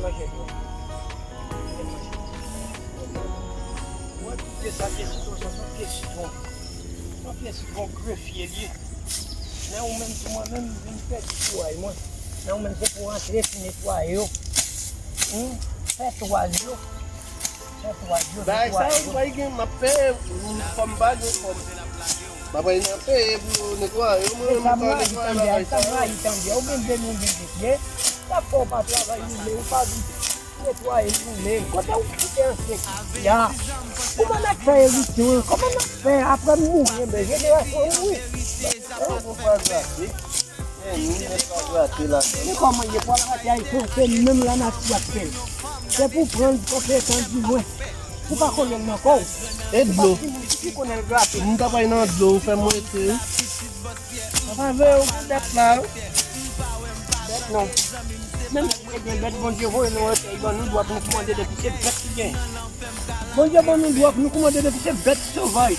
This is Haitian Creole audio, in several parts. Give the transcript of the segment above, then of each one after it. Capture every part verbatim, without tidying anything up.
Manje, bro. Mwen kite sa, pye sitwon sa, se yon pye sitwon. Se yon pye sitwon grefye li ye. Men ou menm tou, mwen menm, m vin pèdi kouray mwen. Men ou menm, se pou rantre, pou netwaye yo. Hmm? Fè twa yo. Fè twa yo, fè twa yo. Bagay sa yo, bay gen, m ap fè, fò m pa gen kòb. M ap al nan peye pou yo netwaye yo, mwen menm m pa netwaye bagay sa yo. Sa m rayi tande a, ou gen de men, ou gen de pye. Sa fè w pa travay, ou le, ou pa vin netwaye, ou le. Kote ou kite ansyen kouti a? Kòman n ap fè evite w? Kòman n ap fè apre m mouri, enben jenerasyon mouri? Sa yo pou fè grate. Men nou mèt pa grate la. Men kòman ye pou al rate Ayisyen, se menm lanati k ap fè l. Se pou pran l konpletan di mwen. Ou pa konnen l nan kò w. E dlo. Ou pa ki moun ki konnen l grate. M t ap al nan dlo, ou fè m rete wi. Sa pa vre, ou gen bèt la wi. Bèt non. Menm si te gen bèt, Bondye voye nou antre, li ban nou dwa pou nou kòmande depi se bèt ki gen. Bondye ban nou dwa pou nou kòmande depi se bèt ki sovaj.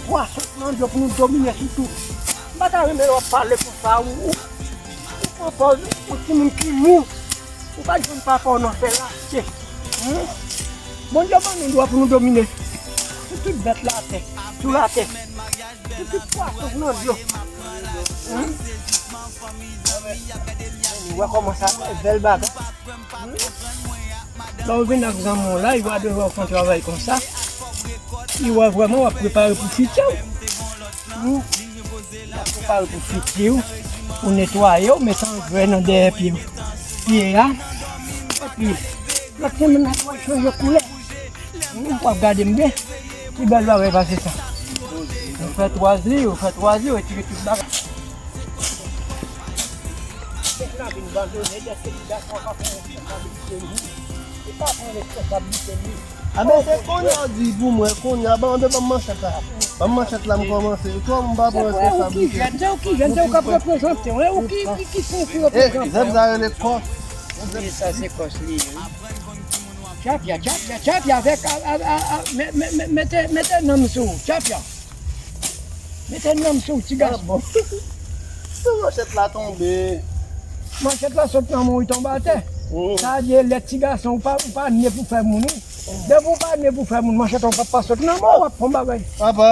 Pwason k nan dlo pou nou domine sou tout. M pa ta renmen lè w ap pale konsa, ou, ou, ou pran pòz yon timoun ki mou. Ou pa jwenn papa w nan fè lache. Hmm? Bondye ban nou dwa pou nou domine sou tout bèt latè, sou latè. Sou tout pwason k nan dlo. Hmm? Ou wè kòman sa bèl bagay. Hmm? Lè w vin ak zanmi w la, li va devwa w fè yon travay konsa. Li wè vrèman w ap prepare pou fiti w. Hmm? W ap prepare pou fiti w, pou netwaye w, mete angrè nan dèyè pye w. Pye a. Epi, lòt semèn nan, w ap chanje koulè. Hmm, w ap gade m byen. Pi bèl bagay pase sa. Ou fè twa jou, ou fè twa jou, retire tout bagay. Nèg la vin bandone, dèske ti gason pa pran responsabilite li. Li pa pran responsabilite li. A ben, se kounye a w di pou mwen, kounye a, ban, ban m manchèt la. Ban m manchèt la, m kòmanse. Twò, m pa pran responsabilite. Se ou ki jèn, se ou ki jèn, se ou k ap reprezante w, e ou ki, ki, ki sanse reprezante w. Zèb sa rele kò. Wi, sa se kòs li ye, wi. Tchapya, tchapya, tchapya avèk, a, a, a, a, mè, mè, mè, mete, mete nanm sou ou, tchapya. Mete nanm sou ou, ti gason. Ah bon. Manchèt la tonbe. Manchèt la sot nan men w, li tonbe atè. Mm. Sa vle di lè ti gason, ou pa, ou pa ne pou fè moun, wi. Depi ou pa ne pou fè moun, manchèt ou p ap pa sot nan men w, w ap fè yon bagay. Papa.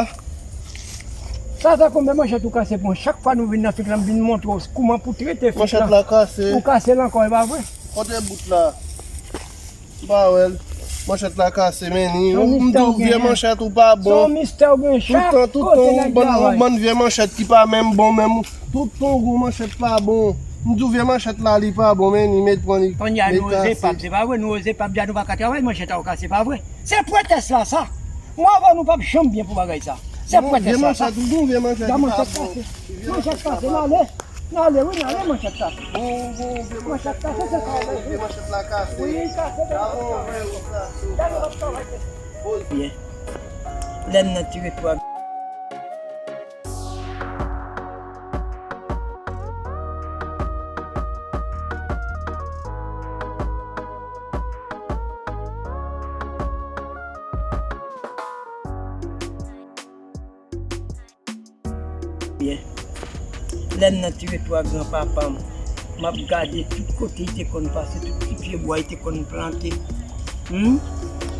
Sa fè konbyen manchèt ou kase pran? Chak fwa nou vin nan fik lan, m vin montre w kouman pou trete fik lan. Manchèt la kase. Ou kase l ankò, e pa vre? Kote bout la? M pa wè l. Manchèt la kase, men ni. M di w vye manchèt ou pa bon. Tout tan, tout tan, ou bann, ou bann vye manchèt ki pa menm bon menm. Tout tan ou gon manchèt pa bon. M di w vye manchèt la, li pa bon, men ni, met pran li. Kounye a nou oze p ap, se pa vre, nou oze p ap di a nou pa ka travay, manchèt a ou kase, pa vre. Se pretèks la sa. Mwen avè w nou p ap janm byen pou bagay sa. Se pretèks la sa. Vye manchèt, ou gon vye manchèt ki pa bon. Manchèt kase, n ale. N ale, wi, n ale, manchèt kase. Bon, bon, bon, manchèt kase, se sa. Bon, bon, manchèt la kase. Wi, kase, gade w ap travay. Gade w ap travay. Byen. Lè m nan tire twa. Byen. Lè m nan teritwa granpapa m, m ap gade tout kote li te konn pase, tout ti pye bwa li te konn plante. Hmm?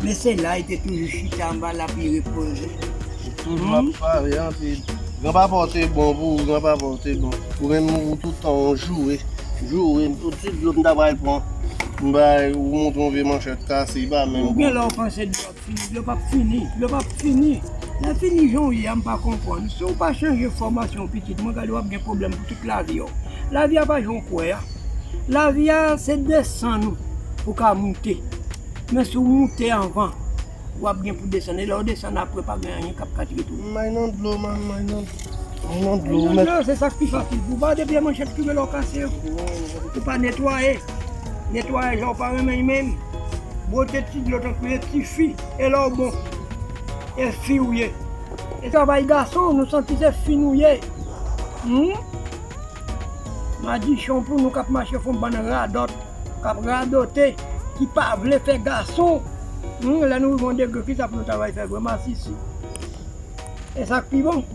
Men se la li te toujou chita anba lapi repoze. Ou toujou ap pale anpil. Granpapa w te bon pou ou, granpapa w te bon. Ou menm ou tout tan w joure, joure, tout ti dlo m ta pral pran, m bay ou montre yon vye manchèt kase, li pa menm bon. Ou gen lè w panse dlo fini, dlo p ap fini, dlo p ap fini. Lè fini jan w ye a, m pa konprann. Si w pa chanje fòmasyon w pitit, mwen gade w ap gen pwoblèm pou tout lavi w. Lavi a pa jan w kwè a. Lavi a se desann ou pou w ka moute. Men si w moute anvan, w ap gen pou desann. E lè w desann apre, pa gen anyen k ap ka tire tou. M bay nan dlo, man, m bay nan dlo. Bay nan dlo, se sa k pi fasil pou w. Pa de vye manchèt ki rele w kase yo. Ou pa netwaye. Netwayaj la ou pa renmen l menm. Bwote ti dlo tankou e ti fi. E lè w bon. E fi w ye. E travay gason, nou santi se fi nou ye. Hmm? Madichon pou nou k ap mache fè yon bann radòt, k ap radote, ki pa vle fè gason. Hmm, lè nou rive yon degre, kisa pou nou ta bay fè vre masisi? E sa k pi bon.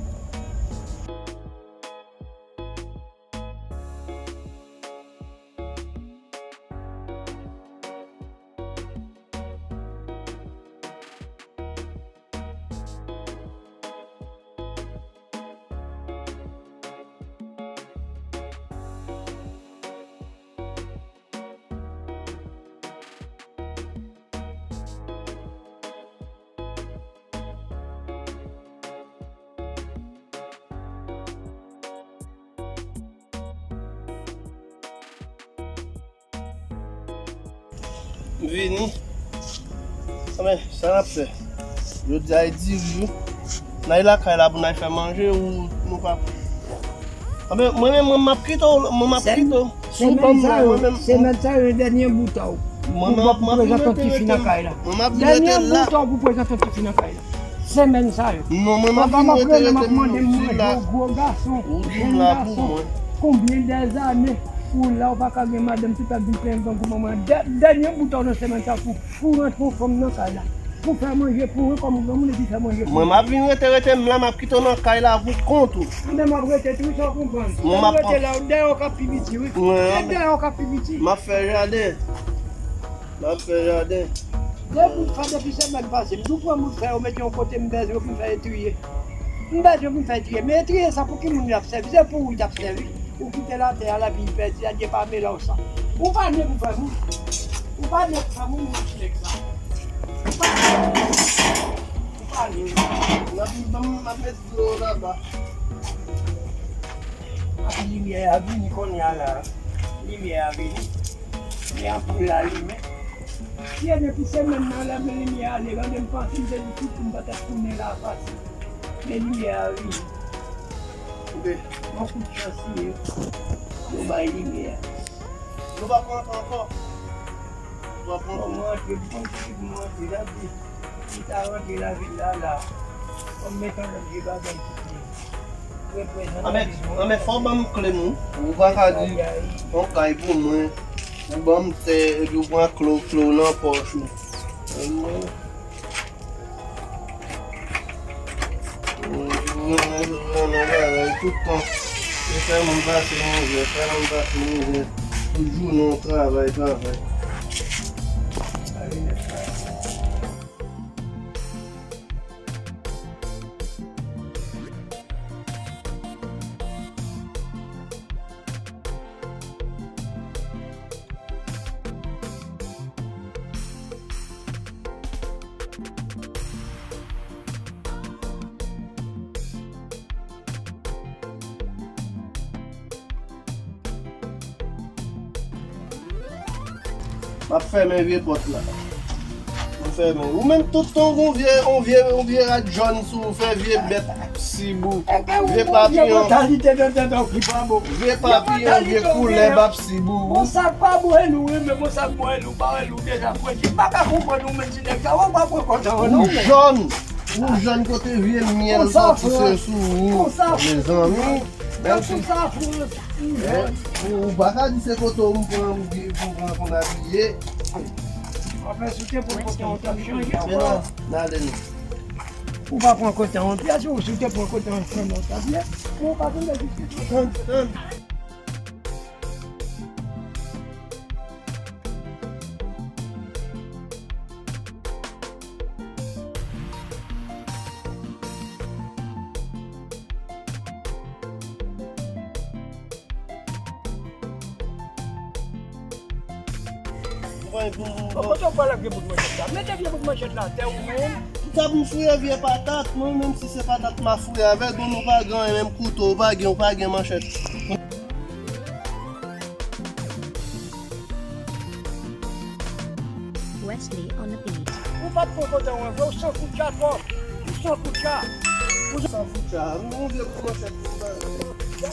M vini. Anben, sa n ap fè? Jodi a e diri wi. N al lakay la pou n al fè manje ou nou pa. Anben, mwen menm, mwen m ap kite w, mwen m ap kite w. Si w ban m mwen, mwen menm. Semèn sa yo, dènye bout a w. Mwen, mwen, mwen, mwen prezante yon tifi nan kay la. Mwen m ap vin rete la. Dènye bout a w pou prezante yon tifi nan kay la. Semèn sa yo. Non, mwen m ap vin rete, rete menm si la. Gwo gason, jèn gason. Konbyen dèzane ou la, ou pa ka gen madanm, tout ap vin plenyen grangou manman. Dènye bout a w nan semèn sa pou, pou rantre yon fanm nan kay la. Pou fè manje pou mwen kòm granmoun epi fè manje pou mwen. Mwen m ap vin rete, rete m la, m ap kite w nan kay la pou kont ou. Anben m ap rete tou, sa w konprann. Mwen m ap rete la, dèyè w k ap pi piti wi. Se dèyè w k ap pi piti. M ap fè jaden. M ap fè jaden. Depi, depi semèn pase, m tou pran bout fè yo mete yon kote m bezwen pou m fè etriye. M bezwen pou m fè etriye. Men etriye sa pou ki moun li ap sèvi? Se pou ou li t ap sèvi. Ou kite l atè a, lavi l pèdi, adye pa mele w sa. Ou pa ne pou fè moun. Ou pa ne pou fè moun, moun ti nèg sa. Ou pa ne. Ou pa ne. N ap, n ap met dlo laba. Api limyè a vini kounye a la. Limyè a vini. Gen anpoul la limen. Ye depi semèn nan lè men limyè a ale, gade m panse m te di tout pou m pa t ap tounen la pase. Men limyè a vini. Bon kout chans li ye. Yo bay limyè a. Nou pa pran ankò. Nou pa pran ankò. Bon, mwen antre, bon, mwen antre, gade. Li ta rantre lavil la, la. Kòm metan lòt vye bagay ki te reprezante. Anben, anben, fò w ban m kle m wi. Ou pa ka di, yon kay pou mwen. Ou ban m tè, epi w pran kle w, kle w nan pòch ou. Tout tan, se fè moun pase mizè, fè moun pase mizè. Tout jounen w travay, travay. M ap fèmen vye pòt la. M fèmen. Ou menm tout tan w gon vye, on vye, on vye rad jòn sou ou, fè vye bèt sibou. Vye papiyon. Vye papiyon, vye koulèb ap sibou. Bon sa k pa bwè lou, wi, men bon sa k bwè lou, pa wè lou deja fredi. M pa ka konprann ou menm ti nèg sa, ou pa pran kòtan non. Ou jòn. Ou jòn kote vye myèl soti se sou ou. Mezanmi. Menm si ou, ou pa ka di se kote w m pran, m pran pou n abiye. Anfen, si w te pran kòtan, w t ap chanje ankò. N ale nou. Ou pa pran kòtan yon pyès, ou si w te pran kòtan yon sèmon, w t ap byen. Ou pa vin la jis tann, tann. Bon, kote w pral ak vye bout manchèt la? Mete vye bout manchèt la atè ou menm. Ou t ap m fouye vye patat, mwen menm si se patat m a fouye avè l, bon nou pa gen anyen, menm kouto ou pa gen, ou pa gen manchèt. Wesley on the beat. Ou pa t pran kòtan w vre, ou san koutcha twòp. Ou san koutcha. Ou san koutcha. Ou vle kòmanse ak koutcha.